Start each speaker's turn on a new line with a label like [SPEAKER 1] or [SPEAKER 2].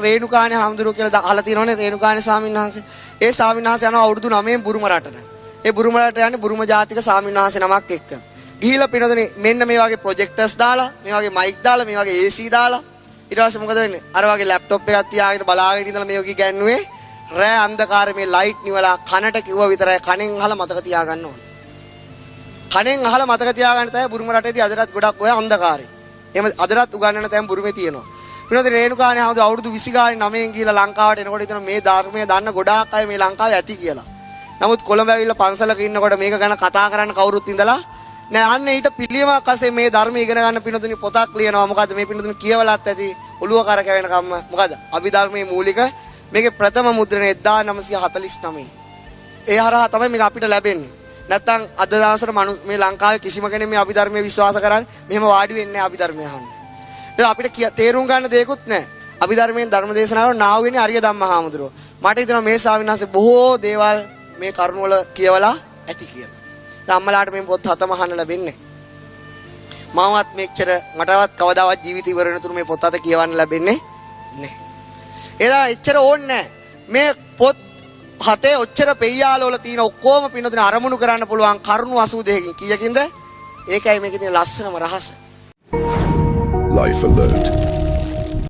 [SPEAKER 1] රේණුකානේ හාමුදුරුවෝ කියලා අහලා තියෙනවනේ, රේණුකානේ ස්වාමීන් වහන්සේ. ඒ ස්වාමීන් වහන්සේ යනවා අවුරුදු 9න් බුරුම රටට. ඒ බුරුම රටට යන්නේ බුරුම ජාතික ස්වාමීන් වහන්සේ නමක් එක්ක. ගිහිල්ලා පින්නතුනේ මෙන්න මේ වගේ ප්‍රොජෙක්ටර්ස් දාලා, මේ වගේ මයික් දාලා, මේ වගේ AC දාලා, ඊට පස්සේ මොකද වෙන්නේ? අර වගේ ලැප්ටොප් එකක් තියාගෙන බලාගෙන ඉඳලා මේ වගේ ගැන්නුවේ රෑ අන්ධකාරයේ මේ ලයිට් නිවලා කනට කිව්වා විතරයි, කනෙන් අහලා මතක තියාගන්න ඕනේ. කනෙන් අහලා මතක තියාගන්න තමයි බුරුම රටේදී අදටත් ගොඩක් ඔය අන්ධකාරේ. එහෙම අදටත් උගන්වන තැන් බුරුමේ තියෙනවා. විනෝද රේණුකානේ හාමුදුරුවෝ අවුරුදු 20 ගානේ 9න් ගිහිල්ලා ලංකාවට එනකොට හිතෙනවා මේ ධර්මය දන්න ගොඩාක් අය මේ ලංකාවේ ඇති කියලා. නමුත් කොළඹ ඇවිල්ලා පන්සලක ඉන්නකොට මේක ගැන කතා කරන්න කවුරුත් ඉඳලා නෑ. අන්න ඊට පිළියමක් අසේ මේ ධර්මය ඉගෙන ගන්න පිනතුනි පොතක් ලියනවා. මොකද්ද මේ පිනතුනි කියවලත් ඇති ඔළුව කරකැවෙනකම්ම. මොකද්ද? අභිධර්මයේ මූලික මේකේ ප්‍රථම මුද්‍රණය 1949. ඒ හරහා තමයි මේක අපිට ලැබෙන්නේ. නැත්තම් අද දවසට මේ ලංකාවේ කිසිම කෙනෙක් මේ අභිධර්මයේ විශ්වාස කරන්නේ මෙහෙම වාඩි වෙන්නේ නැහැ අභිධර්මය අහන්න. ඒක අපිට තේරුම් ගන්න දෙයක්වත් නැහැ. අභිධර්මයෙන් ධර්ම දේශනාව නාව් වෙන්නේ අරිය ධම්ම හාමුදුරුවෝ. මට හිතෙනවා මේ ස්වාමීන් වහන්සේ බොහෝ දේවල් මේ කරුණ වල කියවලා ඇති කියලා. දැන් අම්මලාට මේ පොත් හතම අහන්න ලැබෙන්නේ. මමවත් මෙච්චර මටවත් කවදාවත් ජීවිත ඉවර වෙනතුරු මේ පොත් හත කියවන්න ලැබෙන්නේ නැහැ. එදා එච්චර ඕනේ නැහැ. මේ පොත් හතේ ඔච්චර පෙయ్యාල වල තියෙන ඔක්කොම පින්නතුනේ අරමුණු කරන්න පුළුවන් කරුණු 82කින්. කීයකින්ද? ඒකයි මේකේ තියෙන ලස්සනම රහස.
[SPEAKER 2] Life Alert.